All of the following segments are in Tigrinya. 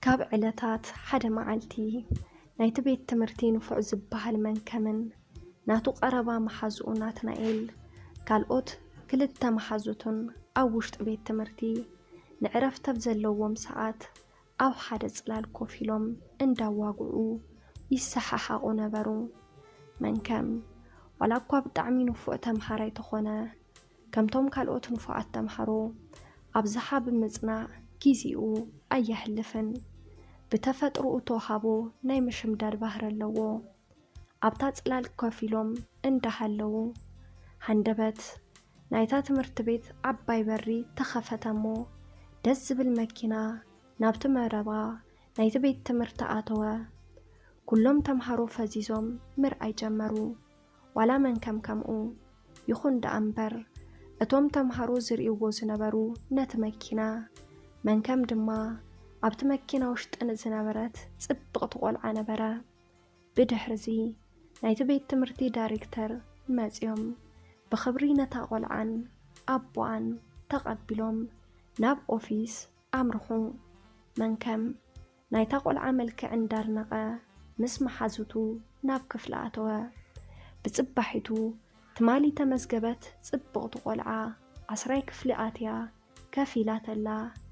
ካብ ዕለታት ሓደ መዓልቲ፣ ናይቲ ቤት ትምህርቲ ንፉዕ ዝበሃል መንከምን ናቱ ቀረባ መሓዝኡ ናትናኤል፣ ካልኦት ክልተ መሓዙቱን ኣብ ውሽጢ ቤት ትምህርቲ ንዕረፍቲ ኣብ ዘለዎም ሰዓት ኣብ ሓደ ጽላል ኮፍ ኢሎም እንዳዋግዑ ይሰሓሓቑ ነበሩ። መንከም ዋላ እኳ ብጣዕሚ ንፉዕ ተምሃራይ ተኾነ፣ ከምቶም ካልኦት ንፉዓት ተምሃሮ ኣብዝሓ ብምጽናዕ ግዜኡ ኣየሕልፍን። ብተፈጥሮኡ ተዋህቦ ናይ ምሽምዳድ ባህሪ ኣለዎ። ኣብታ ጽላል ኮፍ ኢሎም እንዳሃለዉ፣ ሃንደበት ናይታ ትምህርቲ ቤት ዓባይ በሪ ተኸፈተ እሞ፣ ደስ ዝብል መኪና ናብቲ መረባ ናይቲ ቤት ትምህርቲ ኣተወ። ኩሎም ተምሃሮ ፈዚዞም ምርኣይ ጀመሩ። ዋላ መንከም ከምኡ። ይኹን ደኣ እምበር፣ እቶም ተምሃሮ ዝርእይዎ ዝነበሩ ነቲ መኪና፣ መንከም ድማ ኣብቲ መኪና ውሽጢ ንዝነበረት ጽብቕቲ ቆልዓ ነበረ። ብድሕርዚ ናይቲ ቤት ትምህርቲ ዳይሬክተር መጺኦም ብኽብሪ ነታ ቆልዓን ኣቦኣን ተቐቢሎም ናብ ኦፊስ ኣምርሑ። መንከም ናይታ ቆልዓ መልክዕ እንዳርነቐ ምስ መሓዙቱ ናብ ክፍሊ ኣተወ። ብጽባሒቱ ትማሊ ተመዝገበት ጽብቕቲ ቆልዓ ዓስራይ ክፍሊ ኣትያ ከፍ ኢላ ተላ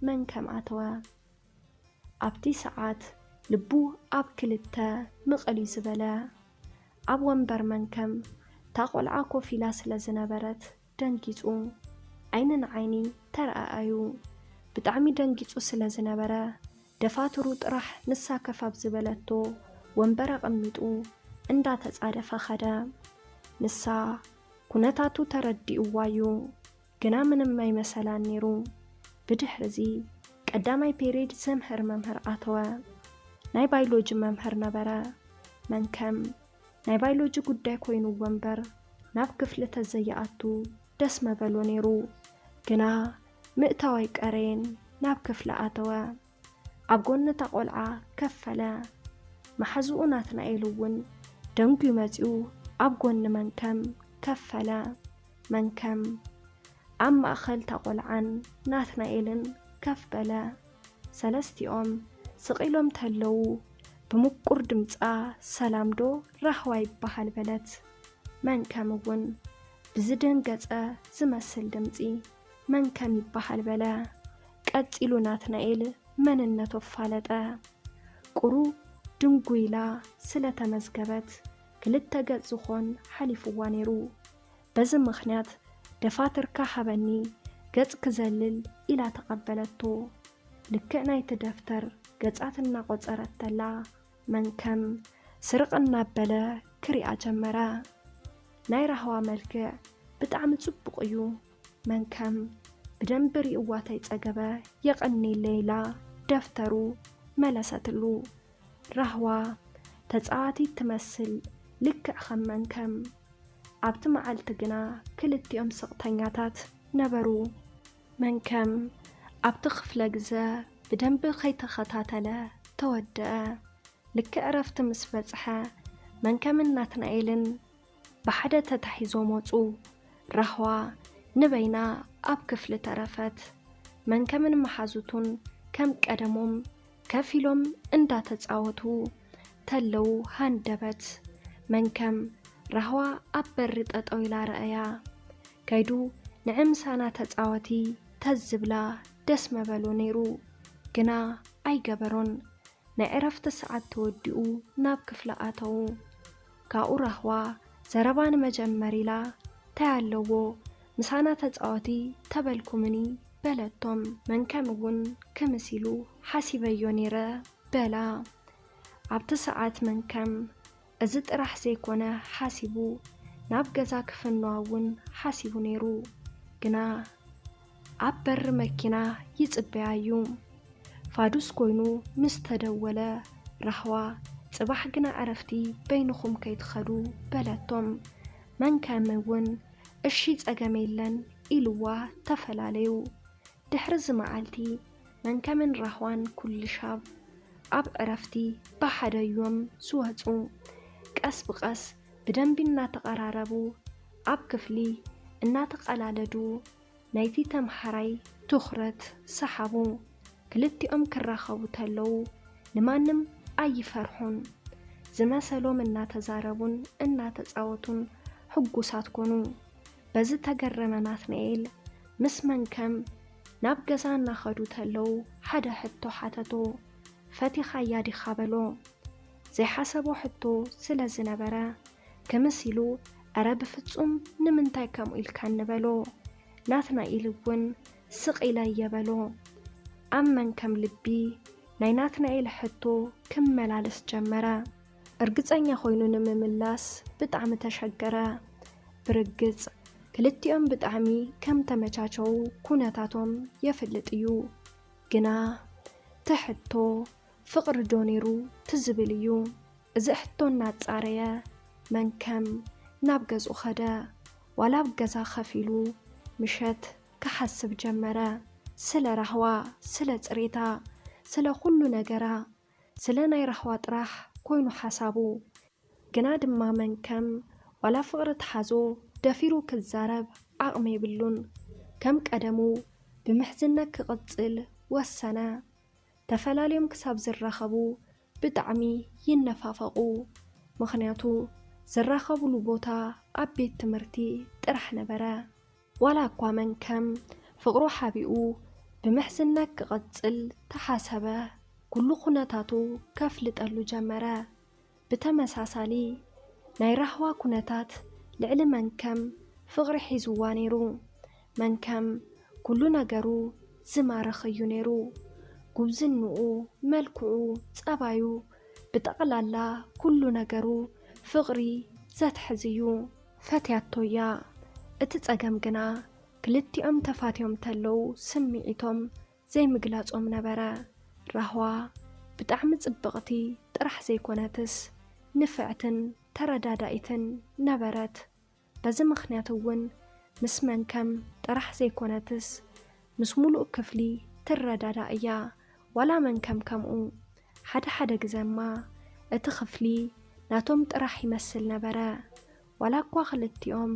መንከም ኣተወ። ኣብቲ ሰዓት ልቡ ኣብ ክልተ ምቕል እዩ ዝበለ። ኣብ ወንበር መንከም እታ ቆልዓ ኮፍ ኢላ ስለ ዝነበረት ደንጊጹ። ዓይኒ ንዓይኒ ተረኣኣዩ። ብጣዕሚ ደንጊጹ ስለ ዝነበረ፣ ደፋትሩ ጥራሕ ንሳ ከፍ ኣብ ዝበለቶ ወንበር ኣቐሚጡ እንዳተጻደፈ ኸደ። ንሳ ኩነታቱ ተረዲእዋ እዩ፣ ግና ምንም ኣይመሰላን ነይሩ። ብድሕርዚ ቀዳማይ ፔሬድ ዘምህር መምህር ኣተወ። ናይ ባዮሎጂ መምህር ነበረ። መንከም ናይ ባዮሎጂ ጉዳይ ኮይንዎ እምበር፣ ናብ ክፍሊ ተዘይኣቱ ደስ መበሎ ነይሩ። ግና ምእታው ኣይቀረየን፣ ናብ ክፍሊ ኣተወ። ኣብ ጎኒ እታ ቆልዓ ከፍ በለ። መሓዝኡ ናትናኤል እውን ደንጉዩ መጺኡ ኣብ ጎኒ መንከም ከፍ በለ። መንከም ኣብ ማእከል እታ ቆልዓን ናትናኤልን ከፍ በለ። ሰለስቲኦም ስቕ ኢሎም ተለዉ፣ ብምቁር ድምጻ፣ "ሰላም ዶ ራህዋ ይበሃል?" በለት። መንከም እውን ብዝደንገጸ ዝመስል ድምጺ "መንከም ይበሃል" በለ። ቀጺሉ ናትናኤል መንነቱ ኣፋለጠ። ቁሩብ ድንጉይላ ስለ ተመዝገበት ክልተ ገጽ ዝኾን ሓሊፍዋ ነይሩ። በዚ ምኽንያት "ደፋትርካ ሃበኒ፣ ገጽ ክዘልል" ኢላ ተቐበለቶ። ልክዕ ናይቲ ደፍተር ገጻት እናቖጸረት ተላ፣ መንከም ስርቕ እናበለ ክሪኣ ጀመረ። ናይ ራህዋ መልክዕ ብጣዕሚ ጽቡቕ እዩ። መንከም ብደንቢ ሪእዋ ተይጸገበ፣ "የቐንየለይ" ኢላ ደፍተሩ መለሰትሉ። ራህዋ ተጻዋቲት ትመስል፣ ልክዕ ከም መንከም። ኣብቲ መዓልቲ ግና ክልቲኦም ስቕተኛታት ነበሩ። መንከም ኣብቲ ክፍለ ግዘ ብደንቢ ከይተኸታተለ ተወደአ። ልክዕ ዕረፍቲ ምስ በጽሐ፣ መንከምን ናትናኤልን ብሓደ ተታሒዞም ወጹ። ራህዋ ንበይና ኣብ ክፍሊ ተረፈት። መንከምን መሓዙቱን ከም ቀደሞም ከፍ ኢሎም እንዳተጻወቱ ተለዉ ሃንደበት። መንከም ራህዋ ኣብ በሪ ጠጠው ኢላ ረኣያ። ከይዱ ንዒ ምሳና ተጻወቲ ተዝብላ ደስ መበሎ ነይሩ፣ ግና ኣይገበሮን። ናይ ዕረፍቲ ሰዓት ተወዲኡ ናብ ክፍሊ ኣተዉ። ካብኡ ራህዋ ዘረባ ንመጀመር ኢላ፣ "ታይ ኣለዎ ምሳና ተጻወቲ ተበልኩምኒ?" በለቶም። መንከም እውን ክምስ ኢሉ፣ "ሓሲበዮ ነይረ" በላ። ኣብቲ ሰዓት መንከም እዚ ጥራሕ ዘይኮነ ሓሲቡ፣ ናብ ገዛ ክፍንዋ እውን ሓሲቡ ነይሩ። ግና ኣብ በሪ መኪና ይጽበያ እዩ። ፋዱስ ኮይኑ ምስ ተደወለ፣ ራህዋ፣ "ጽባሕ ግና ዕረፍቲ በይንኹም ከይትኸዱ" በለቶም። መንከም እውን፣ "እሺ፣ ጸገም የለን" ኢልዋ ተፈላለዩ። ድሕሪ እዚ መዓልቲ፣ መንከምን ራህዋን ኩሉ ሻብ ኣብ ዕረፍቲ ብሓደ እዮም ዝወጹ። ቀስ ብቐስ ብደንቢ እናተቐራረቡ፣ ኣብ ክፍሊ እናተቐላለዱ፣ ናይቲ ተምሃራይ ትኹረት ሰሓቡ። ክልቲኦም ክራኸቡ ተለዉ፣ ንማንም ኣይፈርሑን። ዝመሰሎም እናተዛረቡን እናተጻወቱን ሕጉሳት ኮኑ። በዚ ተገረመ ናትናኤል ምስ መንከም ናብ ገዛ እናኸዱ ተለዉ ሓደ ሕቶ ሓተቶ። "ፈቲኻያ ዲኻ?" በሎ። ዘይሓሰቦ ሕቶ ስለ ዝነበረ ክምስ ኢሉ፣ "እረ ብፍጹም፣ ንምንታይ ከምኡ ኢልካኒ?" በሎ። ናትናኤል እውን ስቕ ኢለ እየ በሎ። ኣብ መንከም ልቢ ናይ ናትናኤል ሕቶ ክመላለስ ጀመረ። እርግጸኛ ኮይኑ ንምምላስ ብጣዕሚ ተሸገረ። ብርግጽ ክልቲኦም ብጣዕሚ ከም ተመቻቸዉ ኩነታቶም የፍልጥ እዩ። ግና እቲ ሕቶ ፍቕሪ ዶ ነይሩ ትዝብል እዩ። እዚ ሕቶ እናጻረየ መንከም ናብ ገዝኡ ኸደ። ዋላ ኣብ ገዛ ኸፍ ኢሉ ምሸት ክሓስብ ጀመረ። ስለ ራህዋ፣ ስለ ጽሬታ፣ ስለ ኩሉ ነገራ፣ ስለ ናይ ራህዋ ጥራሕ ኮይኑ ሓሳቡ። ግና ድማ መንከም ዋላ ፍቕሪ ተሓዞ ደፊሩ ክዛረብ ዓቕሚ የብሉን። ከም ቀደሙ ብምሕዝነት ክቕጽል ወሰነ። ተፈላልዮም ክሳብ ዝራኸቡ ብጣዕሚ ይነፋፈቑ። ምኽንያቱ ዝራኸቡሉ ቦታ ኣብ ቤት ትምህርቲ ጥራሕ ነበረ። ዋላ እኳ መንከም ፍቕሩ ሓቢኡ ብምሕዝነት ክቐጽል ተሓሰበ፣ ኩሉ ኩነታቱ ከፍልጠሉ ጀመረ። ብተመሳሳሊ ናይ ራህዋ ኩነታት ልዕሊ መንከም ፍቕሪ ሒዝዋ ነይሩ። መንከም ኩሉ ነገሩ ዝማርኽ እዩ ነይሩ። ጉብዝንኡ፣ መልክዑ፣ ጸባዩ፣ ብጠቕላላ ኩሉ ነገሩ ፍቕሪ ዘትሕዝ እዩ። ፈትያቶ እያ። እቲ ጸገም ግና ክልቲኦም ተፋትዮም ተለዉ ስምዒቶም ዘይምግላጾም ነበረ። ራህዋ ብጣዕሚ ጽብቕቲ ጥራሕ ዘይኮነትስ ንፍዕትን ተረዳዳኢትን ነበረት። በዚ ምኽንያት እውን ምስ መንከም ጥራሕ ዘይኮነትስ ምስ ሙሉእ ክፍሊ ትረዳዳእ እያ። ዋላ መንከም ከምኡ። ሓደ ሓደ ግዘማ እቲ ክፍሊ ናቶም ጥራሕ ይመስል ነበረ። ዋላ እኳ ክልቲኦም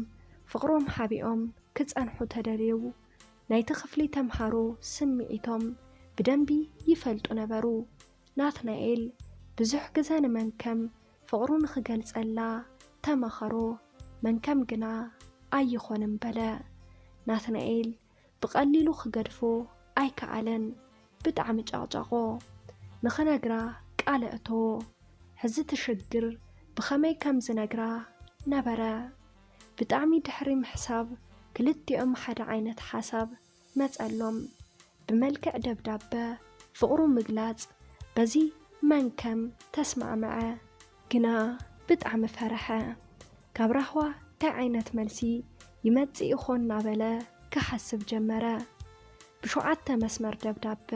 ፍቕሮም ሓቢኦም ክጸንሑ ተደልዩ፣ ናይቲ ክፍሊ ተምሃሮ ስምዒቶም ብደንቢ ይፈልጡ ነበሩ። ናትናኤል ብዙሕ ግዘ ንመንከም ፍቕሩ ንኽገልጸላ ተመኸሮ። መንከም ግና ኣይኾንን በለ። ናትናኤል ብቐሊሉ ክገድፎ ኣይከኣለን። ብጣዕሚ ጨቕጨቖ። ንኽነግራ ቃል ኣእተዎ። ሕዚ እቲ ሽግር ብኸመይ ከም ዝነግራ ነበረ። ብጣዕሚ ድሕሪ ምሕሳብ ክልቲኦም ሓደ ዓይነት ሓሳብ መጸሎም። ብመልክዕ ደብዳበ ፍቕሩ ምግላጽ፣ በዚ መንከም ተስማዕመዐ። ግና ብጣዕሚ ፈረሐ። ካብ ራህዋ እንታይ ዓይነት መልሲ ይመጽእ ይኾን እናበለ ክሓስብ ጀመረ። ብሸውዓተ መስመር ደብዳበ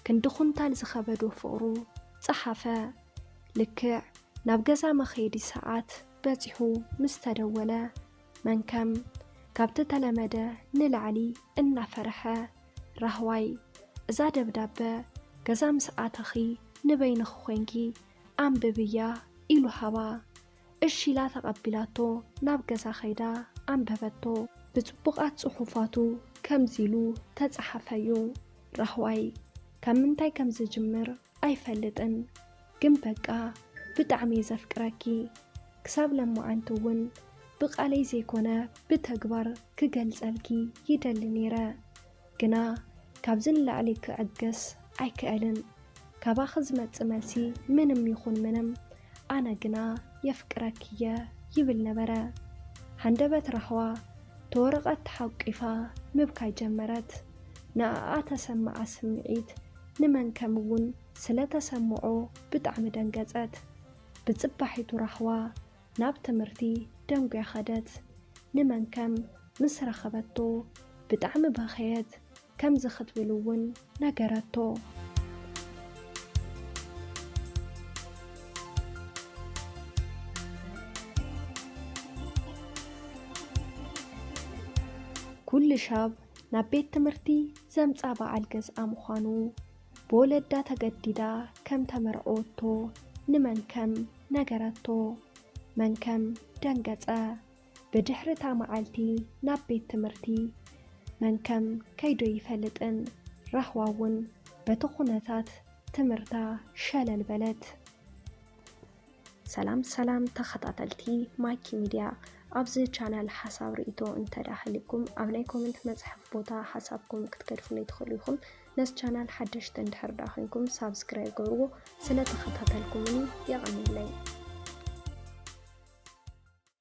ክንዲ ኩንታል ዝኸበዶ ፍቕሩ ጸሓፈ። ልክዕ ናብ ገዛ መኸየዲ ሰዓት በጺሑ ምስ ተደወለ፣ መንከም ካብቲ ተለመደ ንላዕሊ እናፈረሐ፣ "ራህዋይ፣ እዛ ደብዳበ ገዛ ምስ ኣተኺ ንበይንኺ ኮይንኪ ኣንብብያ" ኢሉ ሃባ። እሺ ኢላ ተቐቢላቶ ናብ ገዛ ከይዳ ኣንበበቶ። ብጽቡቓት ጽሑፋቱ ከምዚ ኢሉ ተጻሓፈዩ። "ራህዋይ፣ ካብ ምንታይ ከም ዝጅምር ኣይፈልጥን፣ ግን በቃ ብጣዕሚ እየ ዘፍቅረኪ። ክሳብ ለማዓንቲ እውን ብቓለይ ዘይኮነ ብተግባር ክገልጸልኪ ይደሊ ነይረ። ግና ካብዚ ንላዕሊ ክዕገስ ኣይክእልን። ካባኺ ዝመጽእ መልሲ ምንም ይኹን ምንም፣ ኣነ ግና የፍቅረኪ እየ" ይብል ነበረ። ሃንደበት ራህዋ ተወረቐት ተሓቂፋ ምብካይ ጀመረት። ንኣኣ ተሰምዓ ስምዒት ንመንከም እውን ስለ ተሰምዖ ብጣዕሚ ደንገጸት። ብጽባሒቱ ራህዋ ናብ ትምህርቲ ደንጉያ ኸደት። ንመንከም ምስ ረኸበቶ ብጣዕሚ በኸየት። ከምዚ ክትብል እውን ነገረቶ። ኩሉ ሻብ ናብ ቤት ትምህርቲ ዘምጻ በዓል ገዝኣ ምዃኑ ብወለዳ ተገዲዳ ከም ተመርዐወቶ ንመንከም ነገረቶ። መንከም ደንገጸ። ብድሕሪ እታ መዓልቲ ናብ ቤት ትምህርቲ መንከም ከይዶ ይፈልጥን ራህዋ እውን በቲ ኩነታት ትምህርታ ሸለል በለት። ሰላም ሰላም ተኸታተልቲ ማኪ ሚድያ፣ ኣብዚ ቻናል ሓሳብ ርእይቶ እንተዳ ህልኩም ኣብ ናይ ኮመንት መጽሓፍ ቦታ ሓሳብኩም ክትገድፉለይ ትኽእሉ ኢኹም። ነዚ ቻናል ሓደሽቲ እንድሕር ዳ ኮንኩም ሳብስክራይብ ገብርዎ። ስለ ተኸታተልኩምኒ የቐንየለይ።